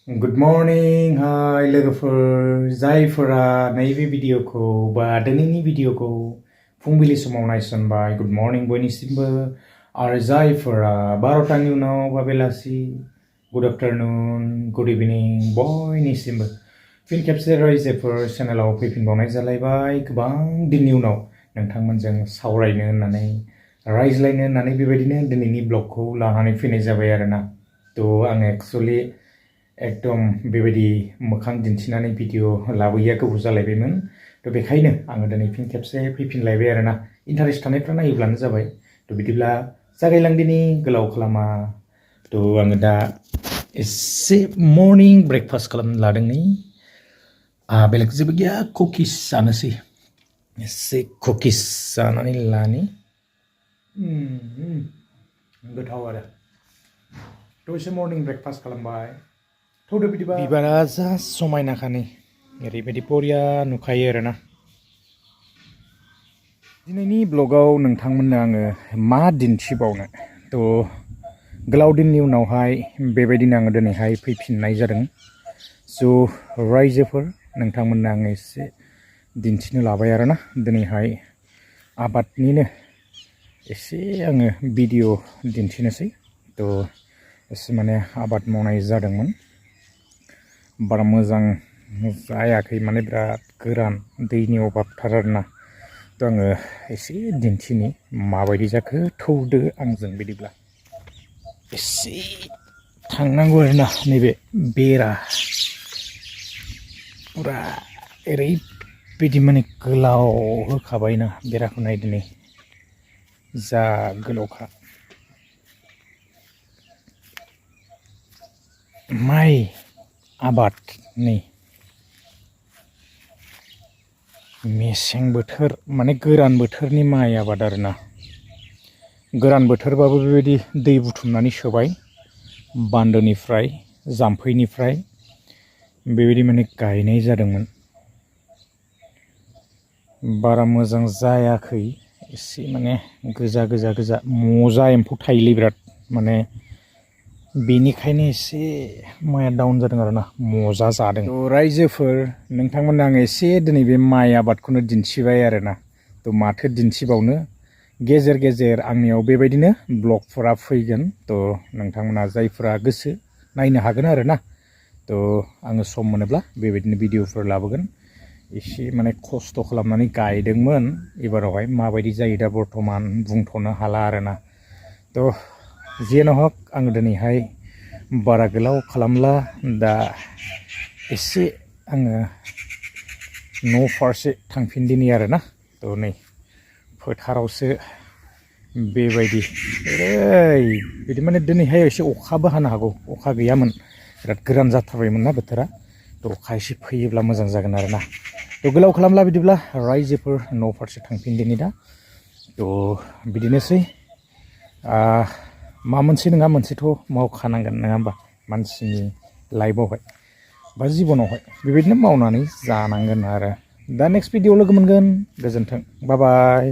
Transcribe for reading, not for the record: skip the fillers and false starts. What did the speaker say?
Good morning, hi लोगोफोर जायफोरा नैबे भिडिअखौ बा दिनैनि भिडिअखौ फुंबिलि समाव नायसनबाय गुड मर्निं बयनिसिमबो आरो जायफोरा 12टानि उनाव बा बेलासि गुड आफ्टरनुन गुड इभिनिं बयनिसिमबो फिन खेबसे रायजोफोर चेनेलाव फैफिनबावनाय जालायबाय गोबां दिननि उनाव नोंथांमोनजों सावरायनो होननानै रायज्लायनो होननानै बेबायदिनो दिनैनि ब्लगखौ लानानै फैनाय जाबाय आरोना थ' आं एक्चुअली एकदम बेबायदि मोखां दिन्थिनानै भिडिअ लाबोयैया गोबाव जालायबायमोन थ' बेखायनो आङो दिनै फिन खेबसे फैफिनलायबाय आरोना इन्टारेस्ट थानायफ्रा नायोब्लानो जाबाय थ' बिदिब्ला जागायलांदिनि गोलाव खालामा थ' आङो दा एसे मर्निं ब्रेकफास्ट खालामनो लादों नै बेलेग जेबो गैया कुकिस जानोसै एसे कुकिस जानानै लानि गोथाव आरो थ' एसे मर्निं ब्रेकफास्ट खालामबाय थौदो बिदिबा बिबारा जा समायनाखानि ओरैबायदि बरिया नुखायो आरोना दिनैनि ब्लगाव नोंथांमोननो आङो मा दिन्थिबावनो थ' गोलाव दिननि उनावहाय बेबायदिनो आङो दिनैहाय फैफिननाय जादों स' रायजोफोर नोंथांमोननो आङो एसे दिन्थिनो लाबाय आरोना दिनैहाय आबादनिनो एसे आङो भिडिअ दिन्थिनोसै थ' एसे माने आबाद मावनाय जादोंमोन बारा मोजां जायाखै माने बिराद गोरान दैनि अभाबथार आरोना थ' आङो एसे दिन्थिनि माबायदि जाखो थौदो आंजों बिदिब्ला एसे थांनांगौ आरोना नैबे बेरा पुरा ओरैबायदि माने गोलाव होखाबायना बेराखौ नायदो नै जा गोलावखा माइ आबाद नै मेसें बोथोर माने गोरान बोथोरनि माइ आबाद आरोना गोरान बोथोरबाबो बेबायदि दै बुथुमनानै सोबाय बान्दोनिफ्राय जाम्फैनिफ्राय बेबायदि माने गायनाय जादोंमोन बारा मोजां जायाखै एसे माने गोजा गोजा गोजा मजा एम्फौ थायोलै बिराद माने बेनिखायनो एसे माइया डाउन जादों आरोना मजा जादों थ' रायजोफोर नोंथांमोननो आङो एसे दिनै बे माइ आबादखौनो दिन्थिबाय आरोना थ' माथो दिन्थिबावनो गेजेर गेजेर आंनियाव बेबायदिनो ब्लगफोरा फैगोन थ' नोंथांमोना जायफोरा गोसो नायनो हागोन आरोना थ' आङो सम मोनोब्ला बेबायदिनो भिडिअफोर लाबोगोन एसे माने खस्थ' खालामनानै गायदोंमोन एबारावहाय माबायदि जायो दा बर्थमान बुंथ'नो हाला आरोना थ' जियानो हक आङो दिनैहाय बारा गोलाव खालामला दा एसे आङो न' फारसे थांफिनदिनि आरोना थ' नै फोथारावसो बेबायदि बिदि माने दिनैहाय एसे अखाबो हानो हागौ अखा गैयामोन बिराद गोरान जाथारबायमोन ना बोथोरा थ' अखा एसे फैयोब्ला मोजां जागोन आरोना थ' गोलाव खालामला बिदिब्ला रायजोफोर न' फारसे थांफिनदिनि दा थ' बिदिनोसै मा मोनसे नङा मोनसेथ' मावखानांगोन नङा होमबा मानसिनि लाइफआवहाय बा जिबनावहाय बेबायदिनो मावनानै जानांगोन आरो दा नेक्स्ट भिडिअ लोगो मोनगोन गोजोन्थों बाय बाय